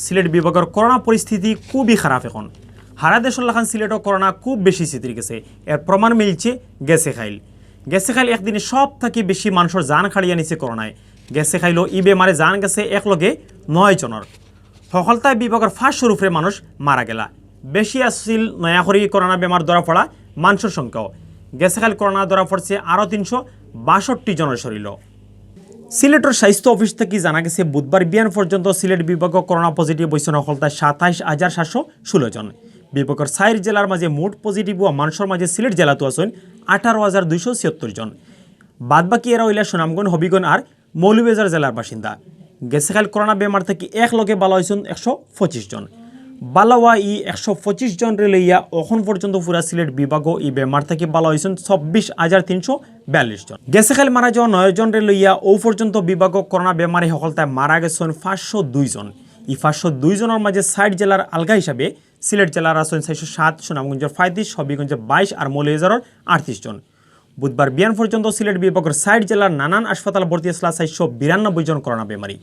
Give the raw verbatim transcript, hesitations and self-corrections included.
সিলেট বিভাগর করোনা পরিস্থিতি খুবই খারাপ এখন। হারা দেশর লাখান সিলেটও করোনা খুব বেশি ছিতরি গেছে। এর প্রমাণ মিলছে গেছে কাইল। গেছে কাইল একদিনে সব থাকি বেশি মানষর জান কাড়িয়া নিছে করোনায়। গেছে কাইলও ই বেমারে জান গেছে একলগে নয় জনর। হকলতায় বিভাগর পাঁচশোর উপরে মানুষ মারা গেলা। বেশি আছিল নয়া করি করোনা বেমার ধরা পড়া মানষর সংখ্যাও। গেছে কাইল করোনা ধরা পড়ছে আরও তিনশো বাষট্টি জনর শরীরও। সিলেটর স্বাস্থ্য অফিস থাকি জানা গেছে, বুধবার বিয়ান পর্যন্ত সিলেট বিভাগও করোনা পজিটিভ অইছইন হকলতায় সাতাইশ হাজার সাতশো ষোলো জন। বিভাগর চাইর জেলার মাঝে মোট পজিটিভ অওয়া মানষর মাঝে সিলেট জেলাত আছইন আঠারো হাজার দুইশো ছিয়াত্তর জন। বাদ বাকি এরা অইলা সুনামগঞ্জ, হবিগঞ্জ আর মৌলভীবাজার জেলার বাসিন্দা। গেছে কাইল করোনা বেমার থাকি একলগে বালা অইছইন একশো পঁচিশ জন। বালা অওয়া ই একশো পঁচিশ জনরে লইয়া অখন পর্যন্ত পুরা সিলেট বিভাগও ই বেমার থাকি বালা অইছইন চব্বিশ হাজার তিনশো বিয়াল্লিশ জন। গেছে কাইল মারা যাওয়া নয় জনরে লইয়া অউ পর্যন্ত বিভাগও করোনা বেমারে হকলতায় মারা গেছইন পাঁচশো দুই জন। ই পাঁচশো দুই জনর মাঝে চাইর জেলার আলগা হিসাবে সিলেট জেলার আছইন চাইরশো সাত, সুনামগঞ্জর পঁয়ত্রিশ, হবিগঞ্জর বাইশ আর মৌলভীবাজারর আটত্রিশ জন। বুধবার বিয়ান পর্যন্ত সিলেট বিভাগর চাইর জেলার নানান হাসপাতাল ভর্তি আছলা চাইরশো বিরানব্বই জন করোনা বেমারি।